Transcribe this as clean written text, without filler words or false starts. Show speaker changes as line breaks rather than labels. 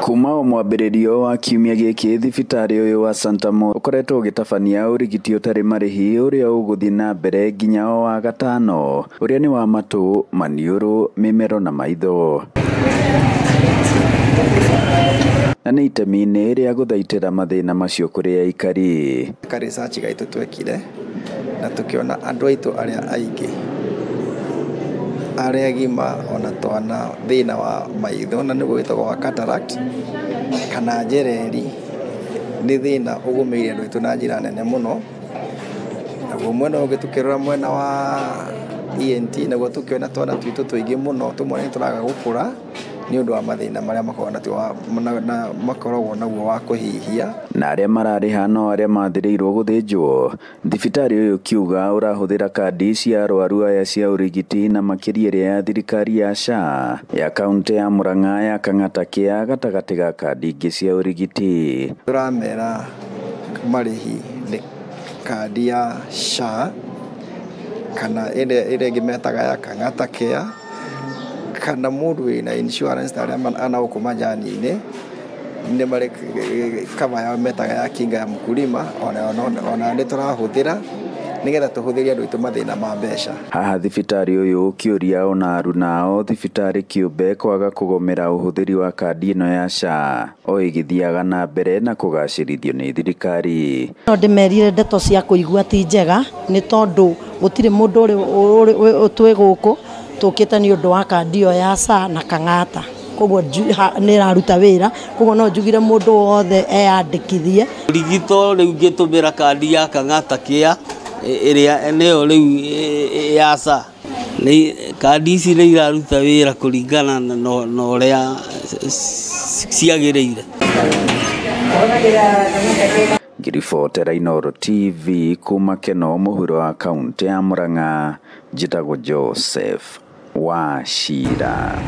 Kuma o mwambĩrĩrio wa kiumia gĩkĩ thibitarĩ ũyũ wa Santa Mo ũkoretwo ũgĩtabania ũrigiti ũtarĩ marĩhi ũrĩa ũgũthiĩ na mbere nginya o wa gatano ũrĩa nĩ wa matũ, maniũrũ, mĩmero na maitho. Na nĩ itemi-inĩ rĩa gũthaitĩra mathĩna macio kũrĩ aikari.
Ka research gaitũ twekire na tũkĩona andũ aitũ arĩa aingĩ arĩa agima ona twana thĩna wa maitho na nĩguo wĩtagwo wa cataract kana njereri nĩ thĩna ũgũmĩire andũ aitũ na njĩra nene mũno. Naguo mwena ũngĩ tũkĩrora mwena wa ENT naguo tũkĩona twana twitũ tũingĩ mũno tũmwe nĩ tũraga gũkũra nĩ ũndũ wa mathĩna marĩa makoragwo naguo wa kũhihia.
Na arĩa mararĩha no arĩa mathĩrĩirwo gũthĩnjwo. Thibitarĩ ũyũ ũkiuga ũrahũthĩra kandi cia arwaru aya cia ũrigiti na makĩria ĩrĩa ya thirikari ya SHA ya kaũntĩ ya Murang'a ya Kang'ata Kĩa gatagatĩ ga kandi ingĩ cia ũrigiti.
Tũramera marĩhi nĩ kandi ya SHA kana ĩrĩa ĩngĩ metaga ya Kang'ata Care kana mũndũ wĩna insurance ta arĩa ana gũkũ majani-inĩ nĩ marĩ cover yao metaga ya kinga ya mkulima ona nĩ tũrahũthĩra nĩgetha tũhũthĩrie andũ aitũ mathĩna ma mbeca.
Haha thibitarĩ ũyũ ũkĩũria ona arunao thibitarĩ kĩũmbe kwaga kũgomera ũhũthĩri wa kandi ĩno ya SHA o ĩgĩthiaga na mbere na kũgacĩrithio nĩ thirikari.
No ndĩmerire ndeto cia kũigua ti njega nĩ tondũ gũtirĩ mũndũ ũrĩ twĩ gũkũ tũkĩte nĩ ũndũ wa kandi ĩyo ya SHA na Kang'ata koguo nĩ ĩraruta wĩra koguo no njugire mũndũ wothe eyandĩkithie.
Rigito rĩu ngĩtũmĩra kandi ya Kang'ata Kĩa ĩrĩa nĩyo rĩu ya SHA kandi ici nĩ iraruta wĩra kũringana na ũrĩa ciagĩrĩire.
Ngĩribotera Inooro TV kuma Keno mũhuro wa kaũntĩ ya Murang'a, njĩtagwo Joseph Wachira.